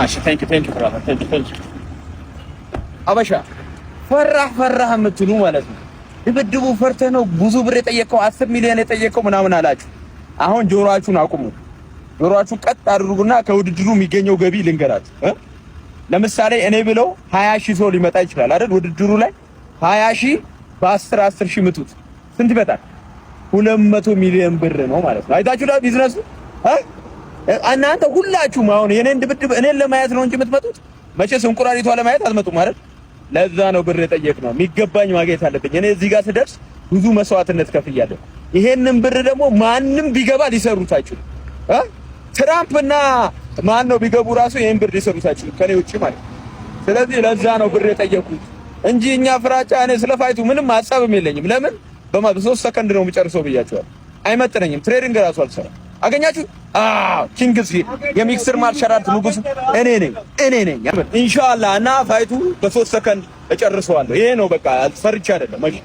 እሺ፣ thank you, thank you brother, thank you, thank you። አበሻ ፈራህ ፈራህ የምትሉ ማለት ነው። ድብድቡ ፈርተህ ነው ብዙ ብር የጠየቀው፣ 10 ሚሊዮን የጠየቀው ምናምን አላችሁ። አሁን ጆሮአችሁን አቁሙ። ጆሮአችሁን ቀጥ አድርጉና ከውድድሩ የሚገኘው ገቢ ልንገራችሁ። ለምሳሌ እኔ ብለው 20,000 ሰው ሊመጣ ይችላል አይደል? ውድድሩ ላይ 20,000 በ10 10 ሺህ ምቱት፣ ስንት ይመጣል? 200 ሚሊዮን ብር ነው ማለት ነው። አይታችሁ ቢዝነሱ። እናንተ ሁላችሁም አሁን የኔን ድብድብ እኔን ለማየት ነው እንጂ የምትመጡት፣ መቼስ እንቁራሪቷ ለማየት አትመጡም አይደል? ለዛ ነው ብር የጠየቅነው። የሚገባኝ ማግኘት አለብኝ። እኔ እዚህ ጋር ስደርስ ብዙ መስዋዕትነት ከፍያለሁ። ይሄንን ብር ደግሞ ማንም ቢገባ ሊሰሩት አይችሉም። ትራምፕ እና ማን ነው ቢገቡ ራሱ ይሄን ብር ሊሰሩት አይችሉም ከኔ ውጪ ማለት ነው። ስለዚህ ለዛ ነው ብር የጠየኩት እንጂ እኛ ፍራቻ፣ እኔ ስለ fight ኡ ምንም ሀሳብም የለኝም። ለምን በ3 ሰከንድ ነው የምጨርሰው ብያቸዋለሁ። አይመጥነኝም። Training ራሱ አልሰራም። አገኛችሁ? አዎ፣ ኪንግስ የ mixed martial art ንጉስ እኔ ነኝ፣ እኔ ነኝ። ኢንሻአላህ እና fight ኡ በ3 ሰከንድ እጨርሰዋለሁ። ይሄ ነው በቃ፣ ፈርቻ አይደለም። እሺ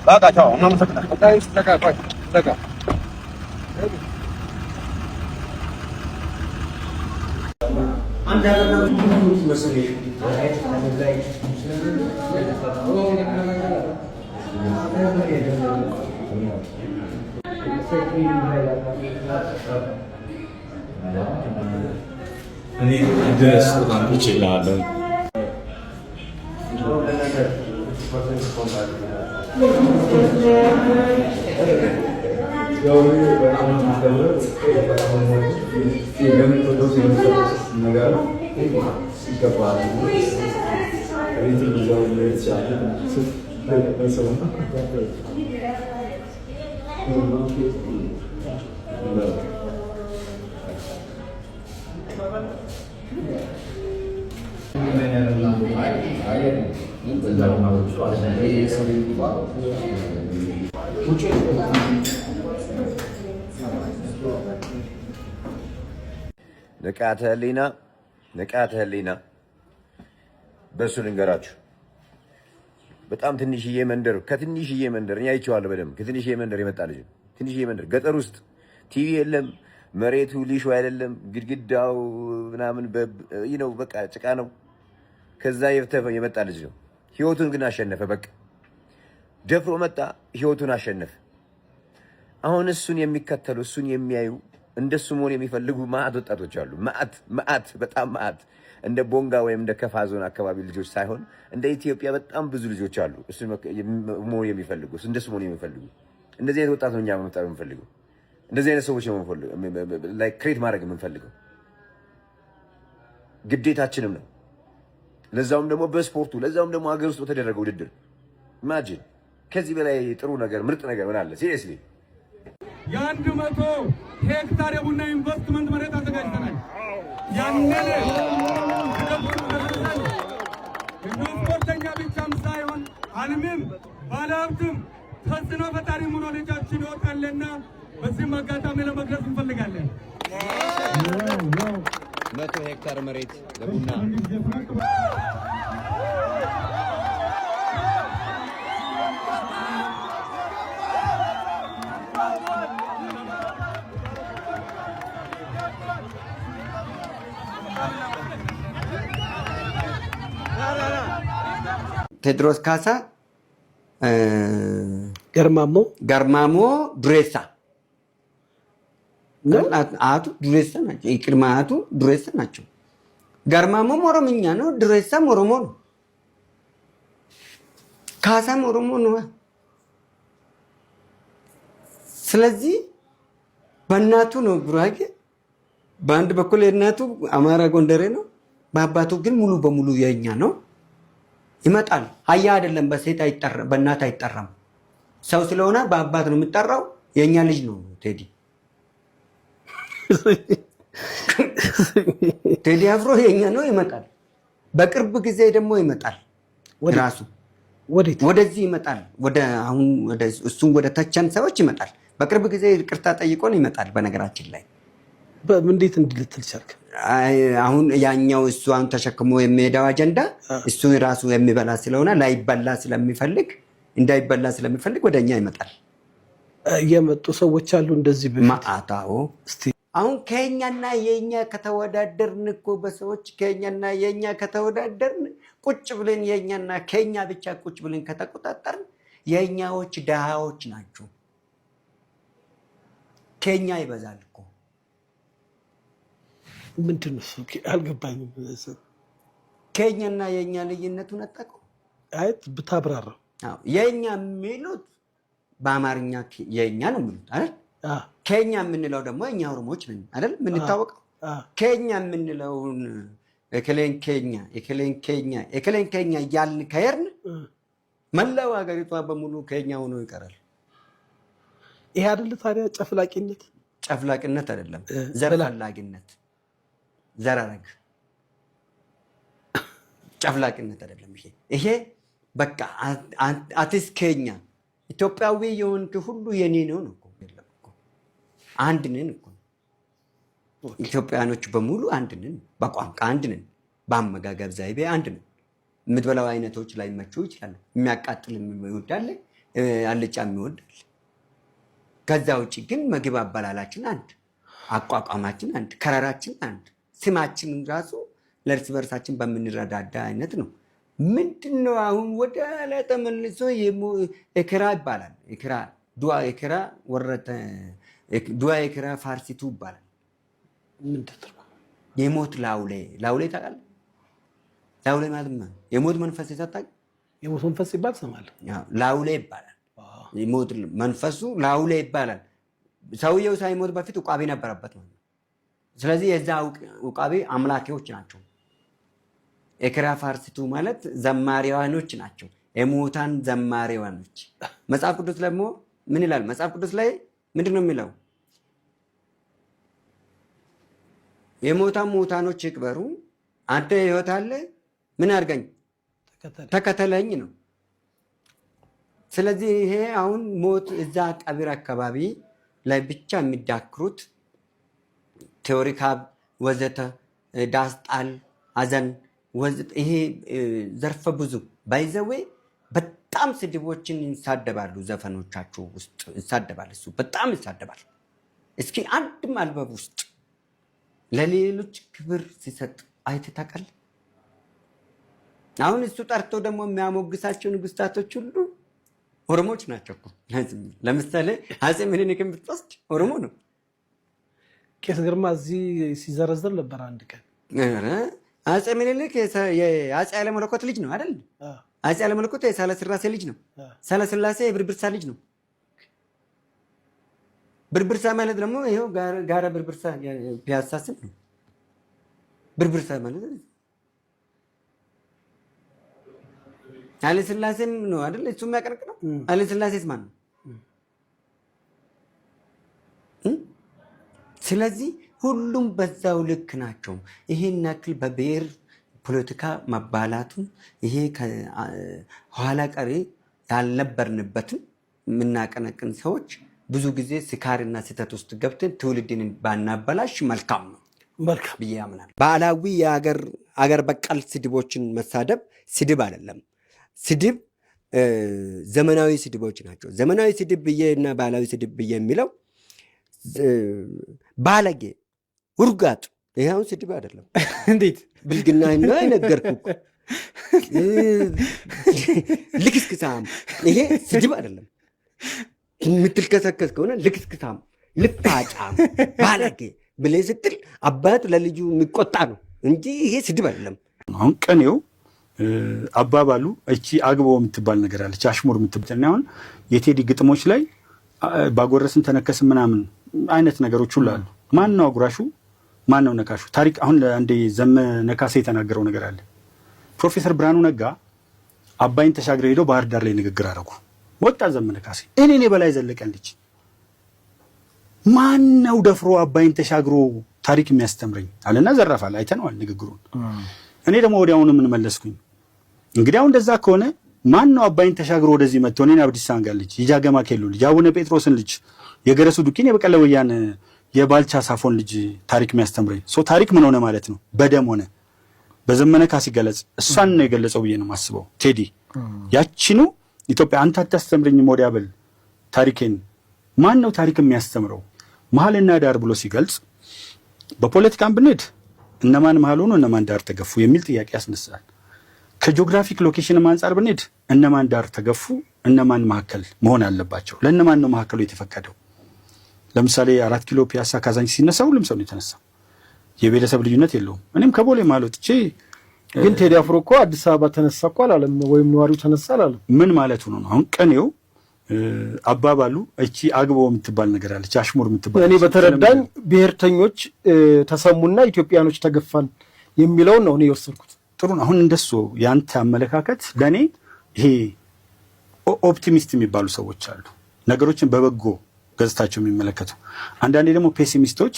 በቃ ቻው። እናመሰግናለን። እኔ ድረስ በጣም ይችላለሁ። ንቃተ ህሊና፣ ንቃተ ህሊና፣ በእሱ ልንገራችሁ። በጣም ትንሽዬ መንደር፣ ከትንሽዬ መንደር፣ እኔ አይቼዋለሁ በደንብ፣ ከትንሽዬ መንደር የመጣ ልጅ ነው። ትንሽዬ መንደር ገጠር ውስጥ ቲቪ የለም፣ መሬቱ ሊሾ አይደለም፣ ግድግዳው ምናምን ነው፣ በቃ ጭቃ ነው። ከዛ የመጣ ልጅ ነው። ህይወቱን ግን አሸነፈ። በቃ ደፍሮ መጣ፣ ህይወቱን አሸነፈ። አሁን እሱን የሚከተሉ፣ እሱን የሚያዩ፣ እንደሱ መሆን የሚፈልጉ ማአት ወጣቶች አሉ። ማአት ማአት፣ በጣም ማአት። እንደ ቦንጋ ወይም እንደ ከፋ ዞን አካባቢ ልጆች ሳይሆን እንደ ኢትዮጵያ በጣም ብዙ ልጆች አሉ። እሱ መሆን የሚፈልጉ፣ እንደሱ መሆን የሚፈልጉ። እንደዚህ አይነት ወጣት ነው እኛ መፍጠር የምንፈልገው። እንደዚህ አይነት ሰዎች ነው create ማድረግ የምንፈልገው፣ ግዴታችንም ነው። ለዛውም ደግሞ በስፖርቱ፣ ለዛውም ደግሞ ሀገር ውስጥ በተደረገ ውድድር። Imagine፣ ከዚህ በላይ ጥሩ ነገር፣ ምርጥ ነገር ምን አለ? Seriously። የ100 ሄክታር የቡና ኢንቨስትመንት መሬት አዘጋጅተናል። ያንን ስፖርተኛ ብቻም ሳይሆን አልሚም፣ ባለሀብትም፣ ተጽዕኖ ፈጣሪም ሆኖ ልጃችን ይወጣልና በዚህም አጋጣሚ ለመግለጽ እንፈልጋለን። 100 ሄክታር መሬት ለቡና። ቴዎድሮስ ካሳ ገርማሞ። ገርማሞ ዱሬሳ፣ አያቱ ዱሬሳ ናቸው። የቅድመ አያቱ ዱሬሳ ናቸው። ገርማሞም ኦሮምኛ ነው፣ ዱሬሳም ኦሮሞ ነው፣ ካሳም ኦሮሞ ነው። ስለዚህ በእናቱ ነው ጉራጌ፣ በአንድ በኩል የእናቱ አማራ ጎንደሬ ነው፣ በአባቱ ግን ሙሉ በሙሉ የኛ ነው። ይመጣል። አያ አይደለም፣ በሴት አይጠራ፣ በእናት አይጠራም። ሰው ስለሆነ በአባት ነው የሚጠራው። የእኛ ልጅ ነው ቴዲ። ቴዲ አፍሮ የኛ ነው። ይመጣል። በቅርብ ጊዜ ደግሞ ይመጣል። ራሱ ወደዚህ ይመጣል። ወደ አሁን እሱን ወደ ተቸን ሰዎች ይመጣል። በቅርብ ጊዜ ይቅርታ ጠይቆን ይመጣል። በነገራችን ላይ እንዴት እንዲህ ልትል ቻልክ? አሁን ያኛው እሱ አሁን ተሸክሞ የሚሄደው አጀንዳ እሱ ራሱ የሚበላ ስለሆነ ላይበላ ስለሚፈልግ፣ እንዳይበላ ስለሚፈልግ ወደ እኛ ይመጣል። የመጡ ሰዎች አሉ እንደዚህ በፊት? ማአታው። አሁን ከኛና የኛ ከተወዳደርን እኮ በሰዎች ከኛና የኛ ከተወዳደርን ቁጭ ብለን የኛና ከኛ ብቻ ቁጭ ብለን ከተቆጣጠርን የኛዎች ድሃዎች ናቸው። ከኛ ይበዛል እኮ። ምንድን ነው እሱ? አልገባኝም። ከኛና የኛ ልዩነቱን አታውቀውም? አይ ብታብራራው። የኛ የሚሉት በአማርኛ የኛ ነው የሚሉት አይደል? ከኛ የምንለው ደግሞ እኛ ኦሮሞዎች ነን አይደል? የምንታወቀው ከኛ የምንለውን እከሌን ከኛ፣ እከሌን ከኛ፣ እከሌን ከኛ እያልን ከሄድን መላው ሀገሪቷ በሙሉ ከኛ ሆኖ ይቀራል። ይሄ አይደል ታዲያ ጨፍላቂነት? ጨፍላቂነት አይደለም፣ ዘር ፈላጊነት፣ ዘር አረግ ጨፍላቂነት አይደለም። ይሄ በቃ አትስ ከኛ ኢትዮጵያዊ የሆንክ ሁሉ የኔ ነው ነው እኮ። የለም እኮ፣ አንድ ነን እኮ። ኢትዮጵያኖች በሙሉ አንድ ነን። በቋንቋ አንድ ነን። በአመጋገብ ዘይቤ አንድ ነን። የምትበላው አይነቶች ላይመቹ ይችላሉ። የሚያቃጥል የሚወድ አለ፣ አልጫ የሚወድ አለ። ከዛ ውጭ ግን ምግብ አበላላችን አንድ፣ አቋቋማችን አንድ፣ ከረራችን አንድ፣ ስማችን ራሱ ለእርስ በርሳችን በምንረዳዳ አይነት ነው። ምንድን ነው አሁን ወደ ላይ ተመልሶ ኤክራ ይባላል። ኤክራ ዱዓ ኤክራ ወረተ ዱዓ ኤክራ ፋርሲቱ ይባላል። የሞት ላውሌ፣ ላውሌ ታውቃለህ? ላውሌ ማለት የሞት መንፈስ የሳታውቅ? የሞት መንፈስ ሲባል እሰማለሁ። ላውሌ ይባላል። የሞት መንፈሱ ላውሌ ይባላል። ሰውየው ሳይሞት በፊት ውቃቤ ነበረበት ማለት ነው። ስለዚህ የዛ ውቃቤ አምላኪዎች ናቸው። ኤክራ ፋርሲቱ ማለት ዘማሪዋኖች ናቸው። የሙታን ዘማሪዋኖች። መጽሐፍ ቅዱስ ደግሞ ምን ይላል? መጽሐፍ ቅዱስ ላይ ምንድን ነው የሚለው? የሞታን ሙታኖች ይቅበሩ፣ አንተ ህይወት አለ ምን አድርገኝ ተከተለኝ ነው። ስለዚህ ይሄ አሁን ሞት እዛ ቀብር አካባቢ ላይ ብቻ የሚዳክሩት ቴዎሪካብ ወዘተ ዳስጣል አዘን ይሄ ዘርፈ ብዙ by the way በጣም ስድቦችን ይሳደባሉ። ዘፈኖቻቸው ውስጥ ይሳደባል። እሱ በጣም ይሳደባል። እስኪ አንድም አልበብ ውስጥ ለሌሎች ክብር ሲሰጥ አይተህ ታውቃለህ? አሁን እሱ ጠርቶ ደግሞ የሚያሞግሳቸው ንግስታቶች ሁሉ ኦሮሞች ናቸው እኮ። ለምሳሌ አፄ ምኒልክን ብትወስድ ኦሮሞ ነው። ቄስ ግርማ እዚህ ሲዘረዘር ነበር አንድ ቀን። አፄ ምኒልክ የአፄ ኃይለ መለኮት ልጅ ነው አይደል? አፄ ኃይለ መለኮት የሳህለ ሥላሴ ልጅ ነው። ሳህለ ሥላሴ የብርብርሳ ልጅ ነው። ብርብርሳ ማለት ደግሞ ይኸው ጋራ ብርብርሳ ፒያሳ ስም ነው። ብርብርሳ ማለት ኃይለ ሥላሴም ነው አይደል? እሱ የሚያቀነቅነው ኃይለ ሥላሴስ ማን ነው? ስለዚህ ሁሉም በዛው ልክ ናቸው። ይሄን ያክል በብሔር ፖለቲካ መባላቱን ይሄ ኋላ ቀሪ ያልነበርንበትን የምናቀነቅን ሰዎች ብዙ ጊዜ ስካርና ስህተት ውስጥ ገብተን ትውልድን ባናበላሽ መልካም ነው ብዬ አምናለሁ። ባህላዊ የአገር በቀል ስድቦችን መሳደብ ስድብ አይደለም። ስድብ ዘመናዊ ስድቦች ናቸው። ዘመናዊ ስድብ ብዬ እና ባህላዊ ስድብ ብዬ የሚለው ባለጌ፣ ውርጋጥ፣ ይሄ አሁን ስድብ አይደለም። እንዴት ብልግና ነው የነገርኩህ። ልክስክሳም፣ ይሄ ስድብ አይደለም። የምትልከሰከስ ከሆነ ልክስክሳም፣ ልፋጫም፣ ባለጌ ብለህ ስትል አባት ለልጁ የሚቆጣ ነው እንጂ ይሄ ስድብ አይደለም። አሁን ቅኔው አባባሉ እቺ አግባው የምትባል ነገር አለች፣ አሽሙር የምትባል አሁን የቴዲ ግጥሞች ላይ ባጎረስን ተነከስን ምናምን አይነት ነገሮች ሁሉ አሉ። ማን ነው አጉራሹ? ማን ነው ነካሹ? ታሪክ አሁን አንዴ ዘመነ ካሴ የተናገረው ነገር አለ። ፕሮፌሰር ብርሃኑ ነጋ አባይን ተሻግረው ሄደው ባህር ዳር ላይ ንግግር አደረጉ። ወጣ ዘመነ ካሴ እኔ በላይ ዘለቀን ልጅ ማን ነው ደፍሮ አባይን ተሻግሮ ታሪክ የሚያስተምረኝ አለና ዘረፋል። አይተነዋል ንግግሩን። እኔ ደግሞ ወዲያውኑ ምን መለስኩኝ? እንግዲህ አሁን እንደዛ ከሆነ ማን ነው አባይን ተሻግሮ ወደዚህ መጥቶ እኔን አብዲሳ አንጋ ልጅ የጃገማ ኬሎ ልጅ የአቡነ ጴጥሮስን ልጅ የገረሱ ዱኪን የበቀለ ወያን የባልቻ ሳፎን ልጅ ታሪክ የሚያስተምረኝ? So ታሪክ ምን ሆነ ማለት ነው? በደም ሆነ። በዘመነ ካሴ ገለጽ እሷን ነው የገለጸው ብዬ ነው የማስበው። ቴዲ ያቺኑ ኢትዮጵያ አንተ አታስተምረኝም ወዲያ በል ታሪኬን። ማን ነው ታሪክ የሚያስተምረው? መሀልና ዳር ብሎ ሲገልጽ በፖለቲካም ብንሄድ እነማን መሀል ሆኖ እነማን ዳር ተገፉ የሚል ጥያቄ ያስነሳል። ከ geographic location ም አንጻር ብንሄድ እነማን ዳር ተገፉ፣ እነማን መካከል መሆን አለባቸው፣ ለእነማን ነው መካከሉ የተፈቀደው? ለምሳሌ 4 ኪሎ፣ ፒያሳ፣ ካዛንቺስ ሲነሳ ሁሉም ሰው ነው የተነሳው። የብሔረሰብ ልዩነት የለውም። እኔም ከቦሌ መሀል ወጥቼ ግን ቴዲ አፍሮ እኮ አዲስ አበባ ተነሳ እኮ አላለም፣ ወይም ነዋሪው ተነሳ አላለም። ምን ማለቱ ነው? አሁን ቅኔው አባባሉ እቺ አግቦ የምትባል ነገር አለች፣ አሽሙር የምትባል። እኔ በተረዳኝ ብሔርተኞች ተሰሙና ኢትዮጵያኖች ተገፋን የሚለውን ነው እኔ የወሰድኩት። ጥሩ ነው። አሁን እንደሱ ያንተ አመለካከት ለእኔ ይሄ optimist የሚባሉ ሰዎች አሉ፣ ነገሮችን በበጎ ገጽታቸው የሚመለከቱ። አንዳንዴ ደግሞ pessimist ኦች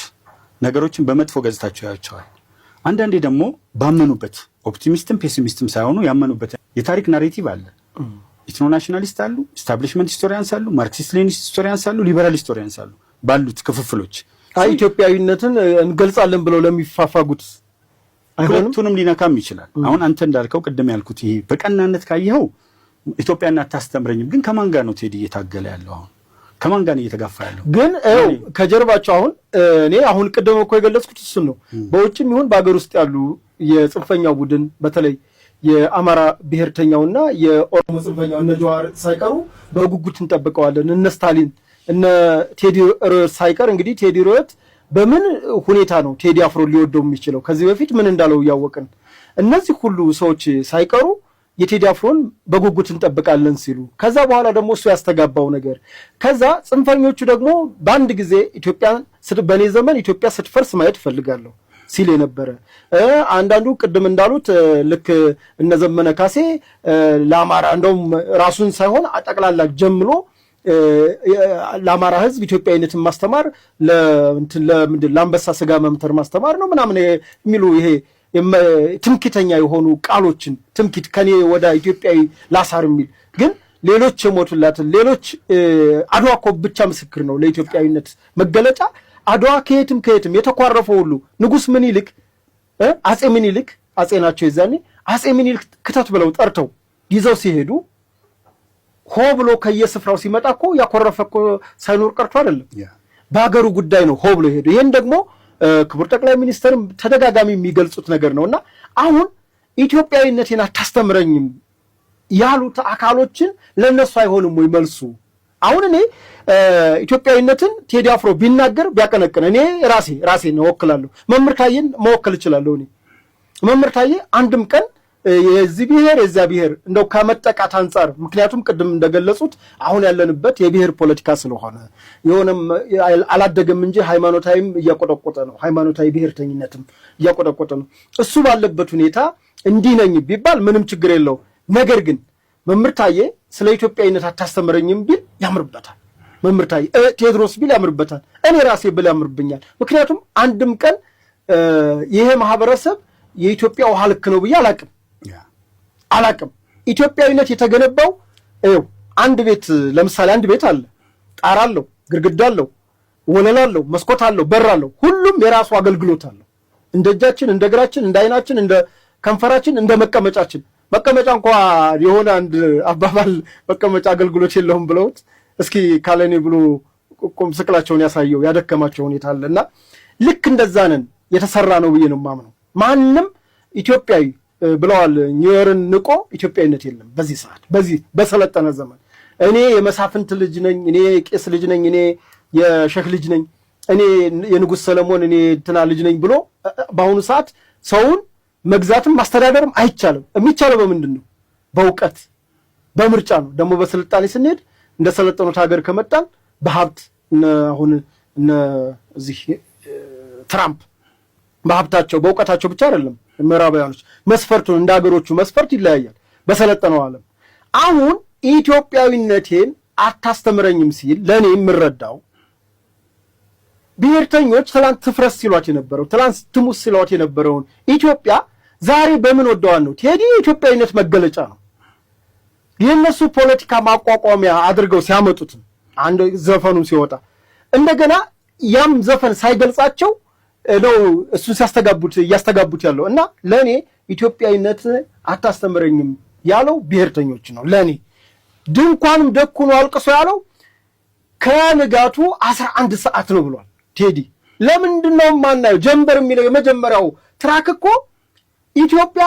ነገሮችን በመጥፎ ገጽታቸው ያዩዋቸዋል። አንዳንዴ ደግሞ ባመኑበት optimist ም pessimist ም ሳይሆኑ ያመኑበት የታሪክ narrative አለ። Ethno nationalist አሉ፣ establishment historians አሉ፣ Marxist Leninist historians አሉ፣ liberal historians አሉ። ባሉት ክፍፍሎች አይ ኢትዮጵያዊነትን እንገልጻለን ብለው ለሚፋፋጉት አይሆንም። ሁለቱንም ሊነካም ይችላል። አሁን አንተ እንዳልከው ቅድም ያልኩት ይሄ በቀናነት ካየኸው ኢትዮጵያን አታስተምረኝም፣ ግን ከማን ጋር ነው ቴዲ እየታገለ ያለው? አሁን ከማን ጋር ነው እየተጋፋ ያለው? ግን ይኸው ከጀርባቸው አሁን እኔ አሁን ቅድም እኮ የገለጽኩት እሱን ነው። በውጭም ይሁን በሀገር ውስጥ ያሉ የጽንፈኛው ቡድን፣ በተለይ የአማራ ብሔርተኛውና የኦሮሞ ጽንፈኛው እነ ጀዋር ሳይቀሩ በጉጉት እንጠብቀዋለን። እነ ስታሊን፣ እነ ቴዲ ርዕዮት ሳይቀር። እንግዲህ ቴዲ ርዕዮት በምን ሁኔታ ነው ቴዲ አፍሮ ሊወደው የሚችለው? ከዚህ በፊት ምን እንዳለው እያወቅን እነዚህ ሁሉ ሰዎች ሳይቀሩ የቴዲ አፍሮን በጉጉት እንጠብቃለን ሲሉ፣ ከዛ በኋላ ደግሞ እሱ ያስተጋባው ነገር፣ ከዛ ጽንፈኞቹ ደግሞ በአንድ ጊዜ ኢትዮጵያ በእኔ ዘመን ኢትዮጵያ ስትፈርስ ማየት እፈልጋለሁ ሲል የነበረ፣ አንዳንዱ ቅድም እንዳሉት ልክ እነ ዘመነ ካሴ ለአማራ እንደውም ራሱን ሳይሆን ጠቅላላ ጀምሎ ለአማራ ሕዝብ ኢትዮጵያዊነትን ማስተማር ለምንድን ለአንበሳ ስጋ መምተር ማስተማር ነው ምናምን የሚሉ ይሄ ትምክተኛ የሆኑ ቃሎችን፣ ትምክት ከኔ ወደ ኢትዮጵያዊ ላሳር የሚል፣ ግን ሌሎች የሞቱላትን ሌሎች፣ አድዋ እኮ ብቻ ምስክር ነው ለኢትዮጵያዊነት መገለጫ። አድዋ ከየትም ከየትም የተኳረፈው ሁሉ ንጉስ ምኒልክ፣ አጼ ምኒልክ፣ አጼ ናቸው የዛኔ፣ አጼ ምኒልክ ክተት ብለው ጠርተው ይዘው ሲሄዱ ሆ ብሎ ከየስፍራው ሲመጣ እኮ ያኮረፈ እኮ ሳይኖር ቀርቶ አይደለም። በሀገሩ ጉዳይ ነው ሆ ብሎ ሄዱ። ይህን ደግሞ ክቡር ጠቅላይ ሚኒስትርም ተደጋጋሚ የሚገልጹት ነገር ነው። እና አሁን ኢትዮጵያዊነቴን አታስተምረኝም ያሉት አካሎችን ለእነሱ አይሆንም ወይ መልሱ? አሁን እኔ ኢትዮጵያዊነትን ቴዲ አፍሮ ቢናገር ቢያቀነቅን እኔ ራሴ ራሴን እወክላለሁ። መምህር ታዬን መወከል እችላለሁ። እኔ መምህር ታዬ አንድም ቀን የዚህ ብሔር የዚያ ብሔር እንደው ከመጠቃት አንጻር፣ ምክንያቱም ቅድም እንደገለጹት አሁን ያለንበት የብሔር ፖለቲካ ስለሆነ የሆነም አላደገም እንጂ ሃይማኖታዊም እያቆጠቆጠ ነው። ሃይማኖታዊ ብሔርተኝነትም እያቆጠቆጠ ነው። እሱ ባለበት ሁኔታ እንዲህ ነኝ ቢባል ምንም ችግር የለው። ነገር ግን መምህር ታዬ ስለ ኢትዮጵያዊነት አታስተምረኝም ቢል ያምርበታል። መምህር ታዬ፣ ቴዎድሮስ ቢል ያምርበታል። እኔ ራሴ ብል ያምርብኛል። ምክንያቱም አንድም ቀን ይሄ ማህበረሰብ የኢትዮጵያ ውሃ ልክ ነው ብዬ አላቅም አላቅም። ኢትዮጵያዊነት የተገነባው ይኸው አንድ ቤት፣ ለምሳሌ አንድ ቤት አለ፣ ጣራ አለው፣ ግድግዳ አለው፣ ወለል አለው፣ መስኮት አለው፣ በር አለው። ሁሉም የራሱ አገልግሎት አለው። እንደ እጃችን፣ እንደ እግራችን፣ እንደ አይናችን፣ እንደ ከንፈራችን፣ እንደ መቀመጫችን። መቀመጫ እንኳ የሆነ አንድ አባባል መቀመጫ አገልግሎት የለውም ብለውት እስኪ ካለኔ ብሎ ቁም ስቅላቸውን ያሳየው ያደከማቸው ሁኔታ አለ። እና ልክ እንደዛ ነን የተሰራ ነው ብዬ ነው የማምነው። ማንም ኢትዮጵያዊ ብለዋል ኒውዮርን ንቆ ኢትዮጵያዊነት የለም በዚህ ሰዓት፣ በዚህ በሰለጠነ ዘመን። እኔ የመሳፍንት ልጅ ነኝ፣ እኔ የቄስ ልጅ ነኝ፣ እኔ የሸህ ልጅ ነኝ፣ እኔ የንጉሥ ሰለሞን፣ እኔ እንትና ልጅ ነኝ ብሎ በአሁኑ ሰዓት ሰውን መግዛትም ማስተዳደርም አይቻልም። የሚቻለው በምንድን ነው? በእውቀት፣ በምርጫ ነው። ደግሞ በስልጣኔ ስንሄድ እንደ ሰለጠኑት ሀገር ከመጣን በሀብት፣ አሁን እነ እዚህ ትራምፕ በሀብታቸው በእውቀታቸው ብቻ አይደለም። ምዕራባውያኖች መስፈርቱን እንደ ሀገሮቹ መስፈርት ይለያያል። በሰለጠነው ዓለም አሁን ኢትዮጵያዊነቴን አታስተምረኝም ሲል ለእኔ የምረዳው ብሔርተኞች ትላንት ትፍረስ ሲሏት የነበረው፣ ትላንት ትሙት ሲሏት የነበረውን ኢትዮጵያ ዛሬ በምን ወደዋን ነው? ቴዲ የኢትዮጵያዊነት መገለጫ ነው። የእነሱ ፖለቲካ ማቋቋሚያ አድርገው ሲያመጡት አንድ ዘፈኑም ሲወጣ እንደገና ያም ዘፈን ሳይገልጻቸው ነው እሱን ሲያስተጋቡት እያስተጋቡት ያለው። እና ለእኔ ኢትዮጵያዊነት አታስተምረኝም ያለው ብሔርተኞች ነው። ለእኔ ድንኳንም ደኩኖ አልቅሶ ያለው ከንጋቱ 11 ሰዓት ነው ብሏል ቴዲ። ለምንድን ነው የማናየው? ጀንበር የሚለው የመጀመሪያው track እኮ ኢትዮጵያ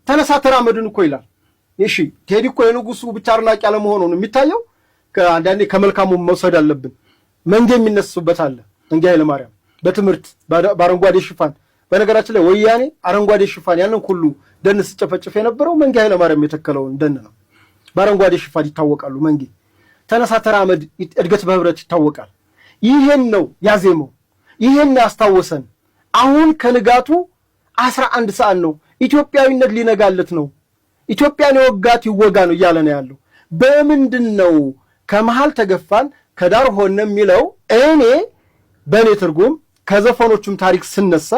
ተነሳ ተራመድን እኮ ይላል። እሺ፣ ቴዲ እኮ የንጉሱ ብቻ አድናቂ አለመሆኑ ነው የሚታየው። አንዳንዴ ከመልካሙ መውሰድ አለብን። መንጌ የሚነሱበት አለ። መንጌ ኃይለማርያም በትምህርት፣ በአረንጓዴ ሽፋን። በነገራችን ላይ ወያኔ አረንጓዴ ሽፋን ያንን ሁሉ ደን ስጨፈጭፍ የነበረው መንጌ ኃይለማርያም የተከለውን ደን ነው። በአረንጓዴ ሽፋን ይታወቃሉ። መንጌ ተነሳ ተራመድ፣ እድገት በህብረት ይታወቃል። ይሄን ነው ያዜመው። ይሄን ያስታወሰን። አሁን ከንጋቱ 11 ሰዓት ነው። ኢትዮጵያዊነት ሊነጋለት ነው። ኢትዮጵያን የወጋት ይወጋ ነው እያለ ነው ያለው። በምንድን ነው ከመሃል ተገፋን ከዳር ሆነ የሚለው? እኔ በእኔ ትርጉም ከዘፈኖቹም ታሪክ ስነሳ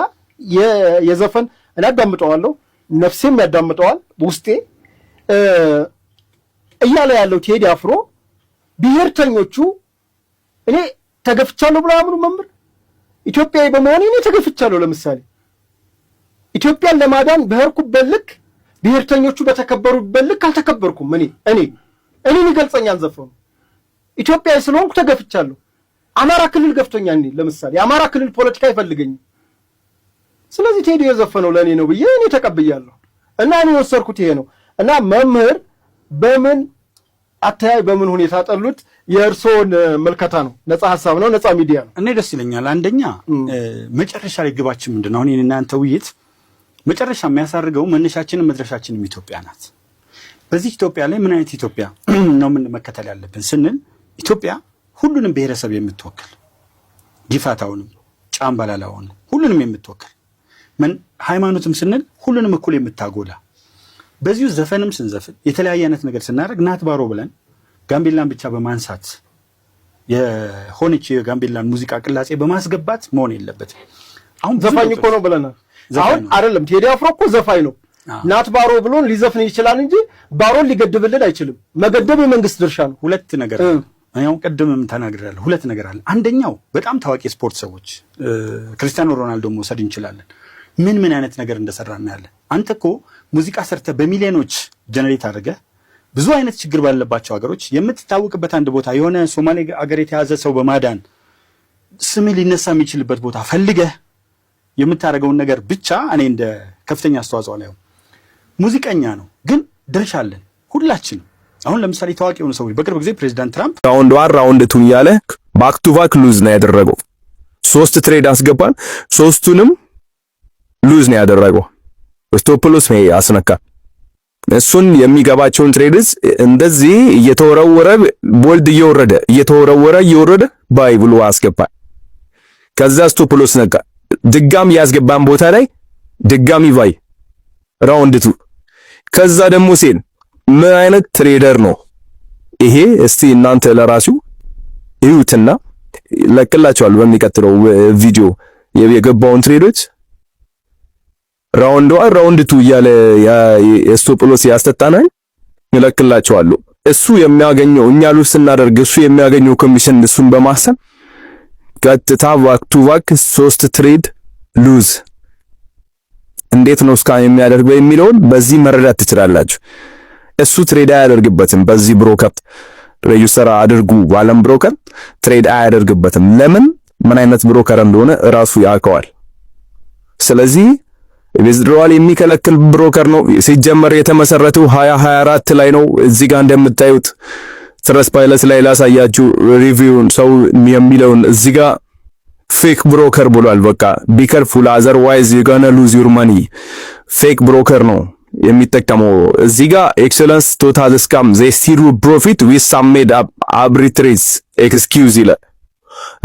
የዘፈን እኔ አዳምጠዋለሁ፣ ነፍሴም ያዳምጠዋል፣ ውስጤ እያለ ያለው ቴዲ አፍሮ ብሔርተኞቹ እኔ ተገፍቻለሁ ብለው አምኑ መምህር፣ ኢትዮጵያዊ በመሆኔ እኔ ተገፍቻለሁ። ለምሳሌ ኢትዮጵያን ለማዳን በሄድኩበት ልክ፣ ብሔርተኞቹ በተከበሩበት ልክ አልተከበርኩም። እኔን ይገልጸኛል ዘፈኑ። ኢትዮጵያዊ ስለሆንኩ ተገፍቻለሁ። አማራ ክልል ገፍቶኛል። እኔ ለምሳሌ የአማራ ክልል ፖለቲካ አይፈልገኝም። ስለዚህ ቴዲ የዘፈነው ለእኔ ነው ብዬ እኔ ተቀብያለሁ እና እኔ የወሰድኩት ይሄ ነው። እና መምህር በምን አተያይ በምን ሁኔታ ጠሉት? የእርስዎን ምልከታ ነው። ነፃ ሀሳብ ነው፣ ነፃ ሚዲያ ነው። እኔ ደስ ይለኛል። አንደኛ መጨረሻ ላይ ግባችን ምንድን ነው? አሁን የእናንተ ውይይት መጨረሻ የሚያሳርገው መነሻችንም መድረሻችንም ኢትዮጵያ ናት። በዚህ ኢትዮጵያ ላይ ምን አይነት ኢትዮጵያ ነው ምን መከተል ያለብን ስንል ኢትዮጵያ ሁሉንም ብሔረሰብ የምትወክል፣ ጊፋታውንም፣ ጫምባላላውንም ሁሉንም የምትወክል፣ ምን ሃይማኖትም ስንል ሁሉንም እኩል የምታጎላ፣ በዚሁ ዘፈንም ስንዘፍን የተለያየ አይነት ነገር ስናደርግ ናት ባሮ ብለን ጋምቤላን ብቻ በማንሳት የሆነች የጋምቤላን ሙዚቃ ቅላጼ በማስገባት መሆን የለበትም። አሁን ዘፋኝ እኮ ነው ብለናል። አሁን አይደለም፣ ቴዲ አፍሮ እኮ ዘፋኝ ነው። ናት ባሮ ብሎን ሊዘፍን ይችላል እንጂ ባሮን ሊገድብልን አይችልም። መገደብ የመንግስት ድርሻ ነው። ሁለት ነገር አለ። እኔ አሁን ቅድምም ተናግሬያለሁ። ሁለት ነገር አለ። አንደኛው በጣም ታዋቂ ስፖርት ሰዎች ክርስቲያኖ ሮናልዶ መውሰድ እንችላለን። ምን ምን አይነት ነገር እንደሰራ እናያለን። አንተ እኮ ሙዚቃ ሰርተህ በሚሊዮኖች generate አድርገህ ብዙ አይነት ችግር ባለባቸው ሀገሮች የምትታወቅበት አንድ ቦታ የሆነ ሶማሌ ሀገር የተያዘ ሰው በማዳን ስምህ ሊነሳ የሚችልበት ቦታ ፈልገህ የምታደርገውን ነገር ብቻ እኔ እንደ ከፍተኛ አስተዋጽኦ ላይ ሙዚቀኛ ነው፣ ግን ድርሻ አለን ሁላችንም። አሁን ለምሳሌ ታዋቂ የሆኑ ሰዎች በቅርብ ጊዜ ፕሬዚዳንት ትራምፕ Round one፣ round two እያለ back to back lose ነው ያደረገው። ሶስት trade አስገባን፣ ሶስቱንም lose ነው ያደረገው። Stop loss ነው አስነካ። እሱን የሚገባቸውን trades እንደዚህ እየተወረወረ bold እየወረደ፣ እየተወረወረ እየወረደ buy ብሎ አስገባ። ከዛ stop loss ነካ። ድጋሚ ያስገባን ቦታ ላይ ድጋሚ buy round two፣ ከዛ ደግሞ sell። ምን አይነት trader ነው ይሄ? እስቲ እናንተ ለራሱ እዩትና ለቅላችኋለሁ በሚቀጥለው ቪዲዮ የገባውን trade ኦች። Round one፣ round two እያለ stop loss ያስጠጣናል። እለቅላችኋለሁ። እሱ የሚያገኘው እኛ lose ስናደርግ እሱ የሚያገኘው ኮሚሽን እሱን በማሰብ ቀጥታ back to back ሶስት trade lose እንዴት ነው scam የሚያደርገው የሚለውን በዚህ መረዳት ትችላላችሁ። እሱ trade አያደርግበትም። በዚህ broker register አድርጉ ባለም broker trade አያደርግበትም። ለምን? ምን አይነት broker እንደሆነ እራሱ ያውቀዋል። ስለዚህ withdrawal የሚከለክል broker ነው። ሲጀመር የተመሰረተው 2024 ላይ ነው። እዚህ ጋር እንደምታዩት Trustpilot ላይ ላሳያችሁ review ውን፣ ሰው የሚለውን። እዚህ ጋር fake broker ብሏል። በቃ be careful, otherwise you gonna lose your money። Fake broker ነው የሚጠቀመው። እዚህ ጋር excellence total scam, they steal profit with some made up arbitrage excuse ይላል።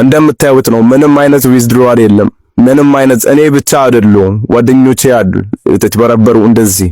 እንደምታዩት ነው። ምንም አይነት withdrawal የለም። ምንም አይነት እኔ ብቻ አይደለሁም፣ ጓደኞቼ አሉ የተጭበረበሩ እንደዚህ።